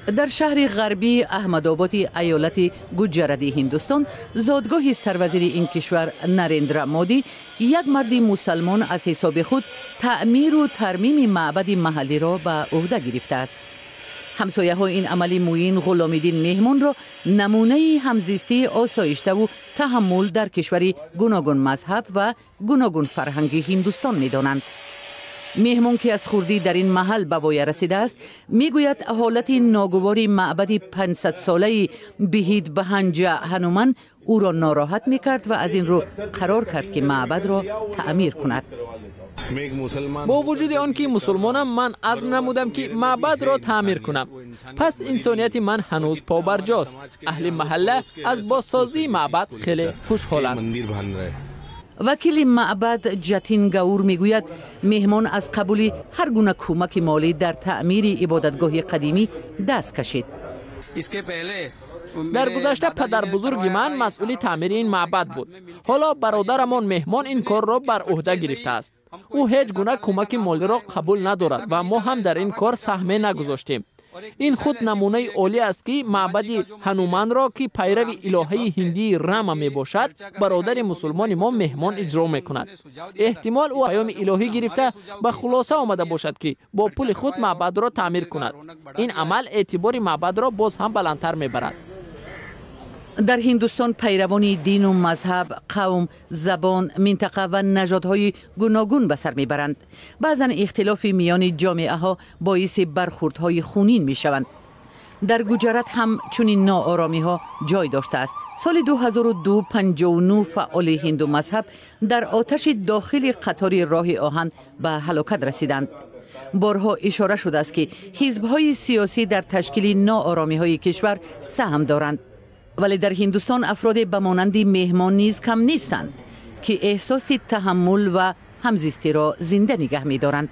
Дар шаҳри ғарбии Аҳмадободи аёлати Гуҷаради Ҳиндустон, зодгоҳи сарвазири ин кишвар Нарендра Модӣ, як марди мусалмон аз ҳисоби худ таъмиру тармими маъбади маҳаллиро ба ӯҳда гирифтааст. Ҳамсояҳо ин амали Муин Ғуломиддин Меҳмонро намунаи ҳамзистии осоиштаву таҳаммул дар кишвари гуногунмазҳаб ва гуногунфарҳанги Ҳиндустон медонанд. Меҳмон, ки аз хурдӣ дар ин маҳал ба воя расидааст, мегӯяд, ҳолати ногувори маъбади 500-солаи Биҳид Баҳанҷа Ҳануман ӯро нороҳат мекард ва аз ин рӯ қарор кард, ки маъбадро таъмир кунад. Бо вуҷуди он ки мусулмонам, ман азм намудам, ки маъбадро таъмир кунам. Пас инсонияти ман ҳанӯз побарҷост. Аҳли маҳалла аз бозсозии маъбад хеле хушҳоланд. Вакили маъбад Ҷатин Гаур мегӯяд, меҳмон аз қабули ҳар гуна кӯмаки молӣ дар таъмири ибодатгоҳи қадимӣ даст кашид. Дар гузашта падарбузурги ман масъули таъмири ин маъбад буд. Ҳоло бародарамон Меҳмон ин корро бар ӯҳда гирифтааст. Ӯ ҳеҷ гуна кӯмаки молиро қабул надорад ва мо ҳам дар ин кор саҳме нагузоштем. Ин худ намунаи олӣ аст, ки маъбади Ҳануманро, ки пайрави илоҳаи ҳиндии Рама мебошад, бародари мусулмони мо Меҳмон иҷро мекунад. Эҳтимол, ӯ паёми илоҳӣ гирифта, ба хулоса омада бошад, ки бо пули худ маъбадро таъмир кунад. Ин амал эътибори маъбадро боз ҳам баландтар мебарад. Дар Ҳиндустон пайравони дину мазҳаб, қавм, забон, минтақа ва нажодҳои гуногун ба сар мебаранд. Баъзан ихтилофи миёни ҷомеаҳо боиси бархурдҳои хунин мешаванд. Дар Гуҷарат ҳам чунин нооромиҳо ҷой доштааст. Соли 2002 59 фаъоли ҳиндумазҳаб дар оташи дохили қатори роҳи оҳан ба ҳалокат расиданд. Борҳо ишора шудааст, ки ҳизбҳои сиёсӣ дар ташкили нооромиҳои кишвар саҳм доранд, вале дар Ҳиндустон афроде ба монанди Меҳмон низ кам нестанд, ки эҳсоси таҳаммул ва ҳамзистиро зинда нигаҳ медоранд.